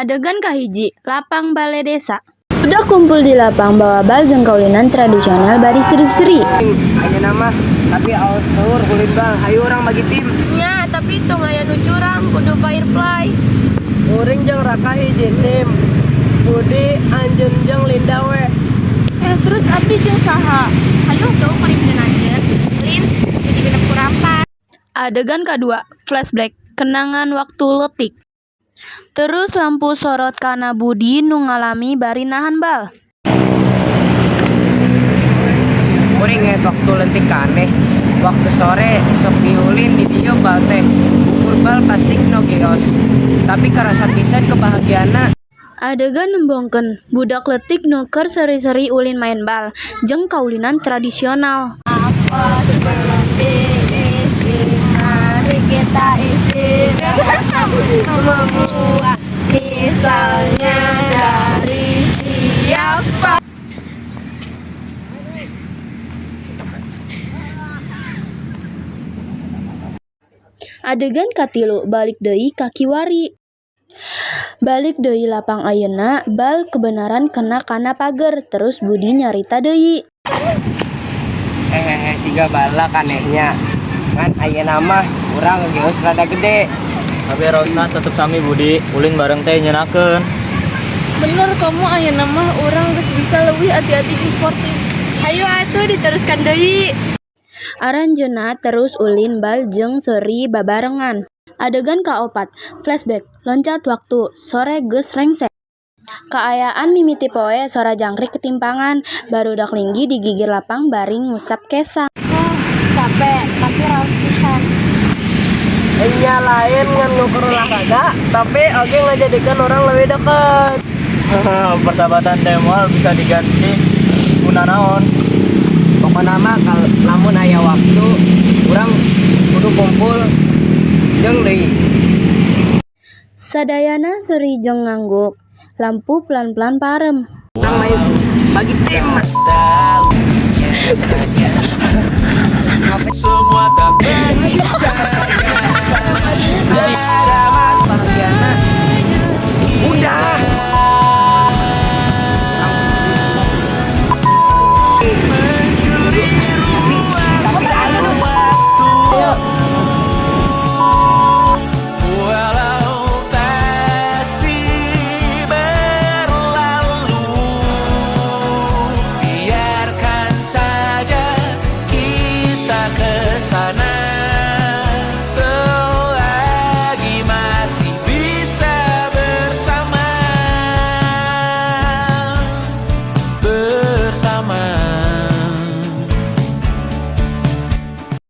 Adegan kahiji, lapang bale desa. Budak kumpul di lapang bawa bal jeung kaulinan tradisional bari seri-seri. Ayeuna mah tapi aos tur ulin bal, hayu urang bagi tim. Nya, tapi tong aya nu curang, kudu fair play. Uring jeung Raka hiji tim. Budi, Anjeun jeung Linda we. Eh, terus abdi jeung saha? Hayu tuh kuring jeung anjeun. Lin, jadi genep kurampat. Adegan kadua, flashback, kenangan waktu leutik. Terus lampu sorot kana Budi nu ngalami bari nahan bal. Kuring inget waktu leutik aneh. Waktu sore sok diulin di dieu bal teh. Ukur bal pasti nu geos. Tapi karasa pisan kebahagiaanna. Adegan nembongkeun budak leutik nu keur seri-seri ulin main bal jeung kaulinan tradisional. Apa belum diisi, mari kita isi membuat misalnya dari siapa. Adegan katilu, balik deui ka kiwari. Balik deui lapang, ayeuna bal kebenaran kena kana pager, terus Budi nyarita deui. Hehehe, siga balak anehnya. Ngan ayeuna mah urang geus rada gede. Tapi raosna tetep sami, Budi, ulin bareng teh nyenangkeun. Bener kamu, ayeuna mah urang geus bisa leuwih hati-hati jeung sportif. Hayu atuh diteruskan deui. Aranjeunna terus ulin bal jeung seuri babarengan. Adegan kaopat, flashback, loncat waktu, sore geus rengse. Kaayaan mimiti poe, sora jangkrik ketimpangan, barudak linggih di gigir lapang bari ngusap kesang. Capek, tapi raos pisan. Nya, lain ngan ngukur olahraga, tapi oge ngajadikeun urang lebih dekat. Persahabatan teh moal bisa diganti ku nanaon. Pokokna mah kal lamun aya waktu urang kudu kumpul jeung deui. Sadayana seuri jeung ngangguk. Lampu pelan-pelan parem. Urang main bagi tim.